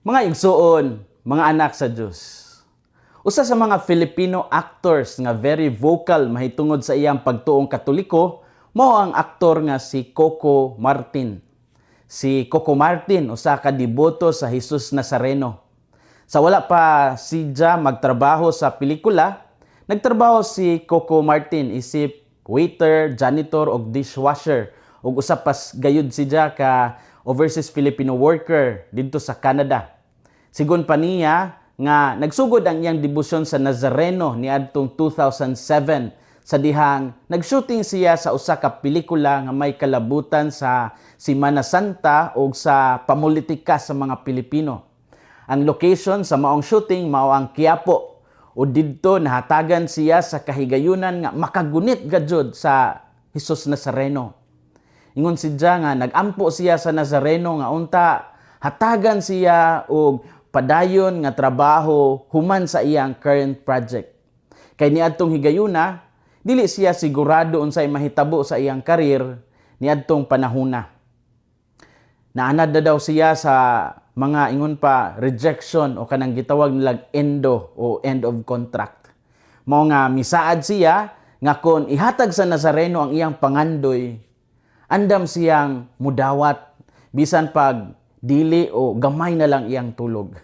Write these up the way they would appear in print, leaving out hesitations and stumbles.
Mga igsuon, mga anak sa Dios. Usa sa mga Filipino actors nga very vocal mahitungod sa iyang pagtuong Katoliko mao ang aktor nga si Coco Martin. Si Coco Martin usa ka deboto sa Jesus Nazareno. Sa wala pa siya magtrabaho sa pelikula, nagtrabaho si Coco Martin isip waiter, janitor ug dishwasher ug usa pa gayud siya ka overseas Filipino worker didto sa Canada. Sigon pa niya nga nagsugod ang iyang debosyon sa Nazareno niadtong 2007 sa dihang nagshooting siya sa usa ka pelikula nga may kalabutan sa Semana Santa ug sa pamulitika sa mga Pilipino. Ang location sa maong shooting mao ang Quiapo ug didto nahatagan siya sa kahigayunan nga makagunit gayud sa Jesus Nazareno. Ingon siya nga nagampo siya sa Nazareno nga unta hatagan siya og padayon nga trabaho human sa iyang current project. Kay niadtong higayuna, dili siya sigurado unsay mahitabo sa iyang career niadtong panahona. Naanad na daw siya sa mga, ingon pa, rejection o kanang gitawag nilag endo o end of contract. Mao nga misaad siya nga kon ihatag sa Nazareno ang iyang pangandoy, andam siyang mudawat bisan pag dili o gamay na lang iyang tulog.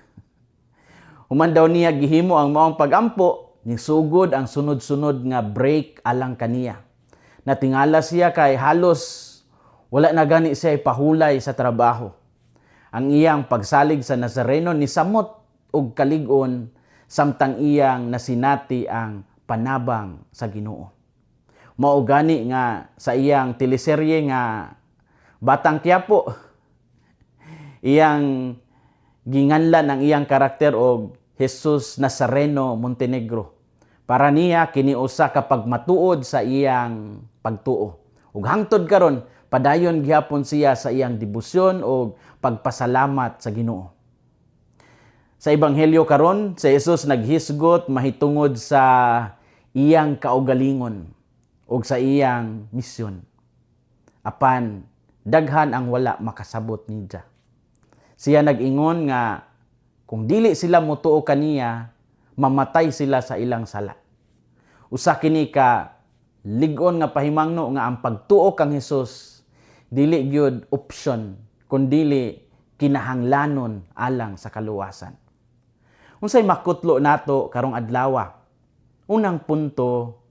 Human daw niya gihimo ang maong pagampo, nisugod ang sunod-sunod nga break alang kaniya. Natingala siya kay halos wala na gani siya pahulay sa trabaho. Ang iyang pagsalig sa Nazareno nisamot og kalig-on samtang iyang nasinati ang panabang sa Ginoo. Mao gani nga sa iyang teleserye nga Batang Quiapo, iyang ginganlan ang iyang karakter og Jesus Nazareno Montenegro. Para niya, kini usa ka pagmatuod sa iyang pagtuo. Ug hangtod karon, padayon gihapon siya sa iyang debosyon ug pagpasalamat sa Ginoo. Sa ebanghelyo karon, si Jesus naghisgot mahitungod sa iyang kaugalingon ug sa iyang misyon. Apan daghan ang wala makasabot niya. Siya nag-ingon nga kung dili sila motuo kaniya, mamatay sila sa ilang sala. Usa kini ka lig-on nga pahimangno nga ang pagtuo kang Hesus dili gyud option kundili kinahanglanon alang sa kaluwasan. Unsay makutlo nato karong adlaw? Unang punto,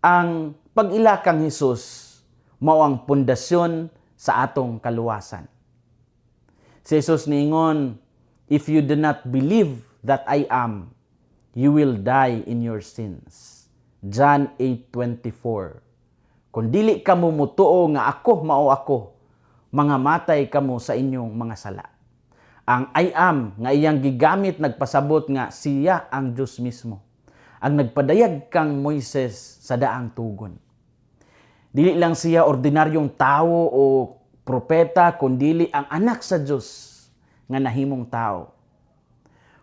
ang pag-ila kang Hesus mao ang pundasyon sa atong kaluwasan. Si Jesus niingon, "If you do not believe that I am, you will die in your sins." John 8:24. "Kung dili kamo mutuo nga ako mao ako, mangamatay kamo sa inyong mga sala." Ang "I am" nga iyang gigamit nagpasabot nga siya ang Diyos mismo, ang nagpadayag kang Moises sa daang tugon. Dili lang siya ordinaryong tao o propeta, kundili ang anak sa Dios nga nahimong tao.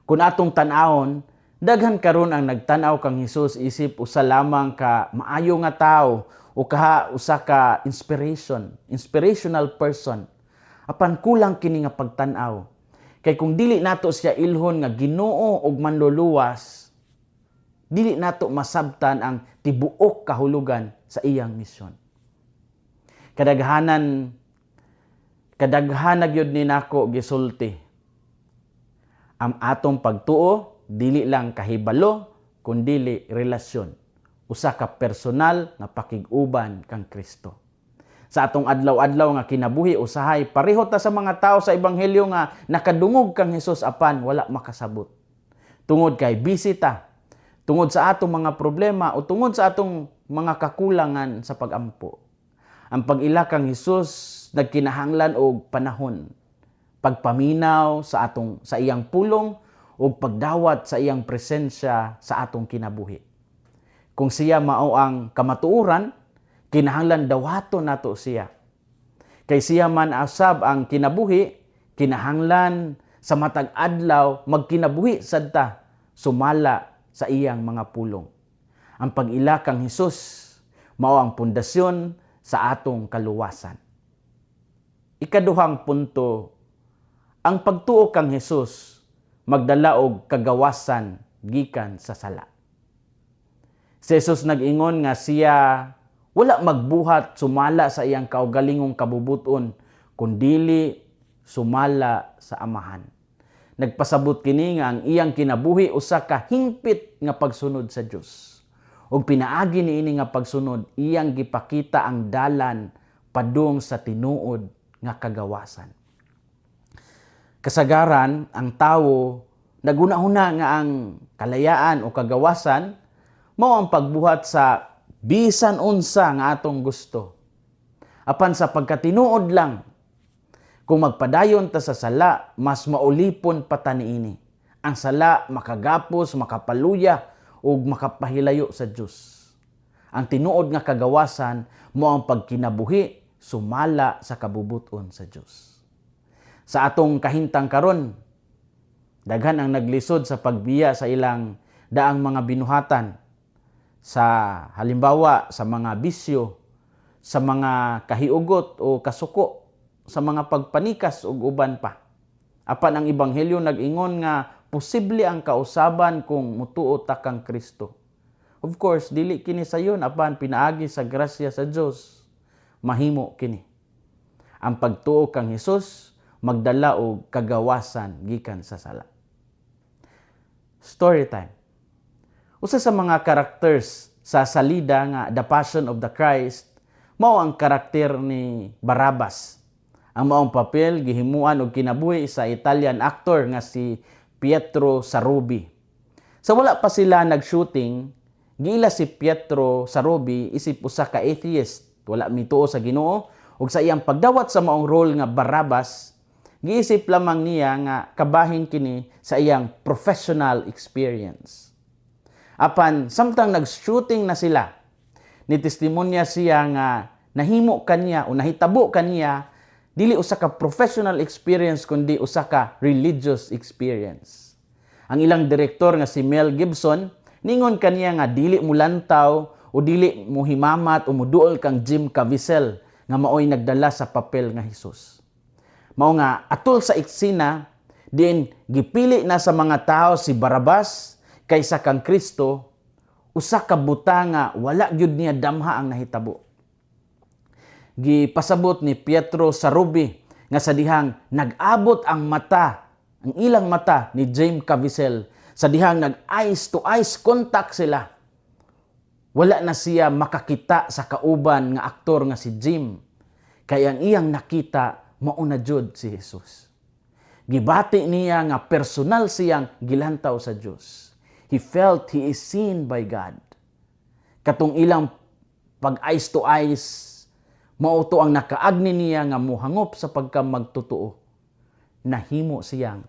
Kung atong tan-awon, daghan karon ang nagtan-aw kang Hesus isip usa lamang ka maayo nga tao o kaha usa ka inspirational person. Apan kulang kini nga pagtan-aw. Kay kung dili nato siya ilhon nga Ginoo ug Manluluwas, dili nato masabtan ang tibuok kahulugan sa iyang misyon. Kadaghanan kadaghan na gyud ni nako gisulti. Ang atong pagtuo dili lang kahibalo kundili relasyon. Usa ka personal nga pakig-uban kang Kristo. Sa atong adlaw-adlaw nga kinabuhi, usahay pareho ta sa mga tao sa ebanghelyo nga nakadungog kang Hesus apan wala makasabot. Tungod kay busy ta, tungod sa atong mga problema o tungod sa atong mga kakulangan sa pagampo. Ang pag-ila kang Hesus nagkinahanglan og panahon, pagpaminaw sa iyang pulong ug pagdawat sa iyang presensya sa atong kinabuhi. Kung siya mao ang kamatuoran, kinahanglan dawaton nato siya. Kay siya man asab ang kinabuhi, kinahanglan sa matag adlaw magkinabuhi sad ta sumala sa iyang mga pulong. Ang pag-ila kang Hesus mao ang pundasyon sa atong kaluwasan. Ikaduhang punto, Ang pagtuo kang Hesus magdala og kagawasan gikan sa sala. Si Jesus nag-ingon nga siya wala magbuhat sumala sa iyang kaugalingong kabubuton, kundili sumala sa Amahan. Nagpasabot kini nga ang iyang kinabuhi usa ka hingpit nga pagsunod sa Dios. Ug pinaagi niini nga pagsunod, iyang gipakita ang dalan padung sa tinuod nga kagawasan. Kasagaran, ang tawo naghuna-huna nga ang kalayaan o kagawasan mao ang pagbuhat sa bisan unsa nga atong gusto. Apan sa pagkatinuod lang, kung magpadayon ta sa sala, mas maulipon pa ta niini. Ang sala makagapos, makapaluya ug makapahilayo sa Dios. Ang tinuod nga kagawasan mao ang pagkinabuhi sumala sa kabubuton sa Dios. Sa atong kahintang karon, daghan ang naglisod sa pagbiya sa ilang daang mga binuhatan, sa halimbawa sa mga bisyo, sa mga kahiugot o kasuko, sa mga pagpanikas ug uban pa. Apan ang Ebanghelyo nag-ingon nga posible ang kausaban kung mutuo ta kang Kristo. Of course, dili kini sayon, apan pinaagi sa grasya sa Dios mahimo kini. Ang pagtuo kang Hesus magdala og kagawasan gikan sa sala. Story time. Usa sa mga characters sa salida nga The Passion of the Christ mao ang karakter ni Barabas. Ang maong papel gihimuan og kinabuhi sa Italian actor nga si Pietro Sarubbi. Sa wala pa sila nag-shooting, giila si Pietro Sarubbi isip usa ka atheist, wala mituo sa Ginoo, ug sa iyang pagdawat sa maong role nga Barabas, giisip lamang niya nga kabahin kini sa iyang professional experience. Apan samtang nag-shooting na sila, ni testimonya siya nga nahimo kaniya o nahitabo kaniya dili usa ka professional experience kundi usa ka religious experience. Ang ilang direktor nga si Mel Gibson ningon kaniya nga dili mulantaw o dili muhimamat o muduol kang Jim Caviezel nga maoy nagdala sa papel nga Hesus. Mao nga atol sa eksena diin gipili na sa mga tao si Barabas kaysa kang Kristo, usa ka buta nga wala gyud niya damha ang nahitabo. Gipasabot ni Pietro Sarubbi nga sa dihang nag-abot ang mata, ang ilang mata ni James Caviezel, sa dihang nag eyes to eyes contact sila, wala na siya makakita sa kauban nga aktor nga si Jim, kay ang iyang nakita mao na jud si Jesus. Gibati niya nga personal siyang gilantaw sa Dios. He felt he is seen by God. Katong ilang pag eyes to eyes, mao to ang nakaagni niya nga muhangop sa pagka magtotoo. Nahimo siyang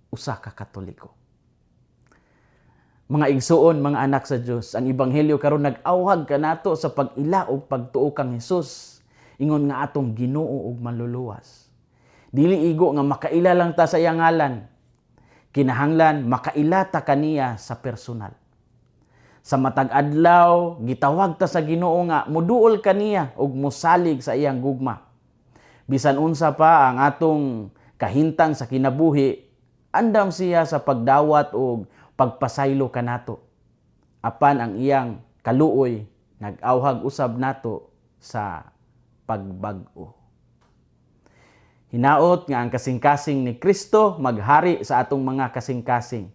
usa ka Katoliko. Mga igsuon, mga anak sa Dios, ang Ebanghelyo karon nag-awhag kanato sa pag-ila og pagtuo kang Hesus, ingon nga atong Ginoo ug Manluluwas. Dili igo nga makaila lang ta sa iyang ngalan. Kinahanglan makaila ta kaniya sa personal. Sa matag adlaw, gitawag ta sa Ginoo nga muduol kaniya ug musalig sa iyang gugma. Bisan unsa pa ang atong kahintang sa kinabuhi, andam siya sa pagdawat og pagpasaylo kanato. Apan ang iyang kaluoy nag-awhag usab nato sa pagbag-o. Hinaot nga ang kasing-kasing ni Kristo maghari sa atong mga kasing-kasing.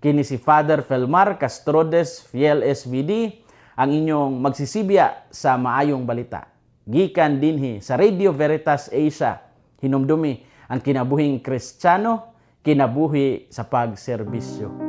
Kini si Father Felmar Castrodes, Fiel SVD, ang inyong magsisibya sa maayong balita. Gikan dinhi sa Radio Veritas Asia, hinumdumi ang kinabuhing Kristiyano, kinabuhi sa pagserbisyo.